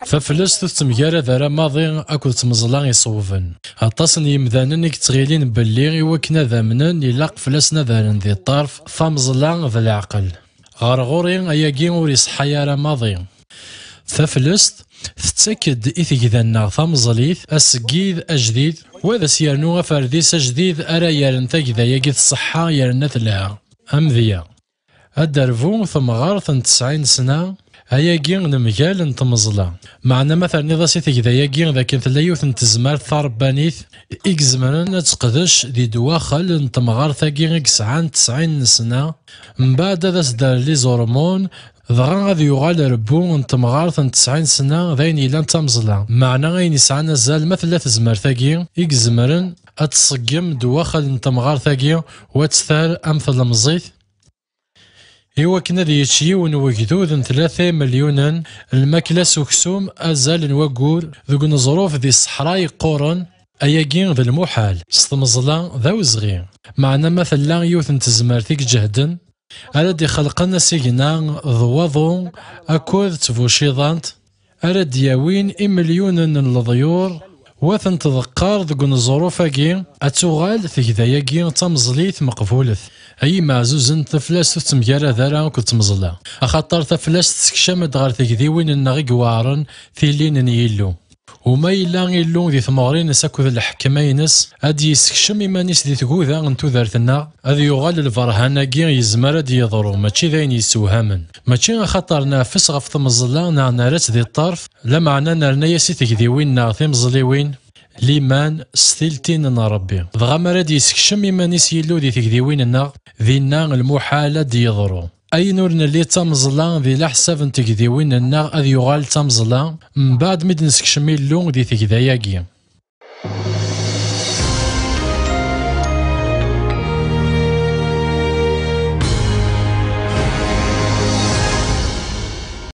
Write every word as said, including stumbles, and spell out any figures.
Taflest ur tettemgarad ara maḍi akked tmeẓla iṣewben. Aṭas n yimdanen i yettɣilin belli i wakken ad amnen ilaq fell-asen ad rren di ṭṭerf tameẓla d leɛqel. Ɣer ɣur-i, ayagi ur iṣeḥḥa ara maḍi. Taflest tettak-d i tegda-nneɣ tameẓlit asgid ajdid, wa ad as-yernu aferdis ajdid ara yerren tagda-agi tṣeḥḥa yerna telha. Amedya. Ad d-terbu temɣart n tesɛin sna, ayagi n mgal n tmeẓla. Meɛna ma terniḍ-as i tegda-agi d akken tella yiwet n tezmert tarebbanit i izemren ad teqdec di ddwaxel n temɣart-agi i yesɛan tesɛin n sna, mbeɛd ad as-d-terr les hormones, dɣa ad yuɣal rebbu n temɣart n tesɛin sna d ayen yellan d tameẓla. Meɛna ayen yesɛan azal ma tella tezmert-agi i izemren ad tṣeggem ddwaxel n temɣart-agi u ad tt-terr am tlemẓit. I wakken ad yečč yiwen wegdud n tlata imelyunen lmakla s uksum azal n waggur deg uneẓruf di ṣṣeḥra yeqquren, ayagi d lmuḥal, s tmeẓla d awezɣi. Meɛna ma tella yiwet n tezmert i iǧehden, ara d-ixelqen asigna d waḍu akked tbuciḍant, ara d-yawin imelyunen n leḍyur, wa tent-tḍeqqer deg uneẓruf-agi, ad tuɣal tegda-agi d tameẓlit meqbulet. Ay imeɛzuzen, taflest ur tettemgarad ara akked tmeẓla, axaṭer taflest tessekcam-d ɣer tegdiwin-nneɣ i iweɛren tilin n Yillu. U ma yella Illu di tmeɣri-ines akked leḥkema-ines, ad d-yessekcem iman-is di tguda n tudert-nneɣ, ad yuɣal lberhan-agi yezmer ad d-yeḍru, mačči d ayen yessewhamen. Mačči axaṭer neɛfes ɣef tmeẓla neɣ nerra-tt di ṭṭerf, lameɛna nerna-yas i tegdiwin-nneɣ timeẓliwin liman s tiltin n Ṛebbi. Dɣa mi ara d-yessekcem iman-is Yillu di tegdiwin-nneɣ, dinna lmuḥal ad d-yeḍru. Ayen ur nelli d tameẓla di leḥsab n tegdiwin-nneɣ ad yuɣal d tameẓla, mbeɛd mi d-nessekcem Illu di tegda-agi.